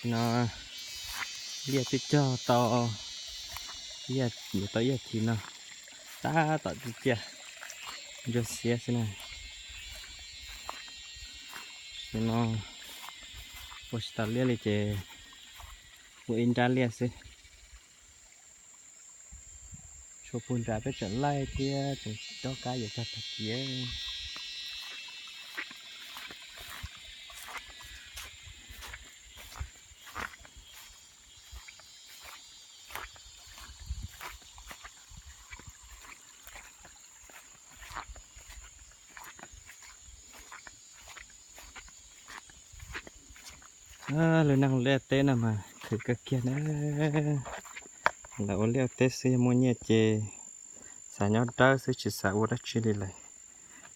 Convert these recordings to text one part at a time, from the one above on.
No liaj twb cog tau, yuav tau ib yam thiv no, tab tom cia ntsuag xiab xwb na. Sim no ua tsis tau liaj li ces ua ib nrab liaj xwb. Tshuav puag nrad peb tseem laij thiab tseem rov qab yuav cog tag kiag. Lub neej liaj teb no mas khwv kawg kiag na. Lawv ua liaj ua teb xwb yog muaj nyiaj ces xav nyob dawb xwb tsis xav ua dab tsi li lawm.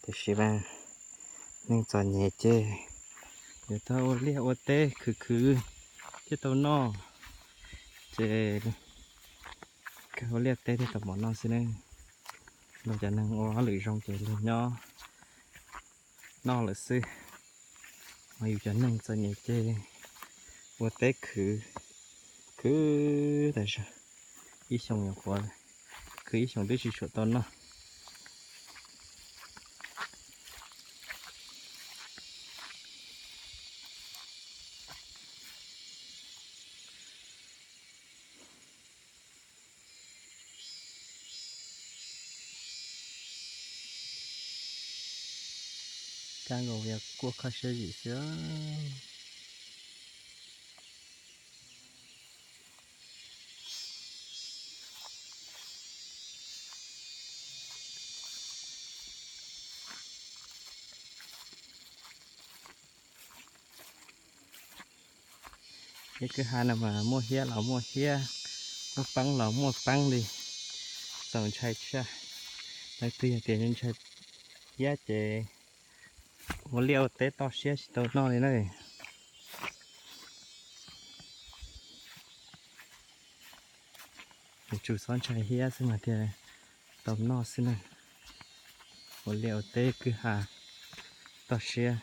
Tiam sis mas neeg txom nyem ces yuav tau ua liaj ua teb khwv khwv thiaj tau noj. Ces kawg ua liaj teb thiaj tau mov noj xwb ne. Luag cov neeg ua hauj lwm zoo ces luag nyob noj lawm xwb. Ho yus cov neeg txom nyem ces ua teb khwv, khwv tas zog, ib xyoo nyuam qhuav, khwv ib xyoos twb tsis tshua tau noj. Kab nkaus yog kuaj kho siab zim xwb. Ib kwj ha no mas muaj hiab los muaj hiab, muaj peeb los muaj peeb li. Txaus ntshai tshaj. Leej twg yog tias ntshai hiab ces ua liaj ua teb toj siab tsis tau noj li na. Yuav tsum txhob ntshai hiab xwb mas thiaj tau noj xwb na. Ua liaj ua teb kwj ha toj siab.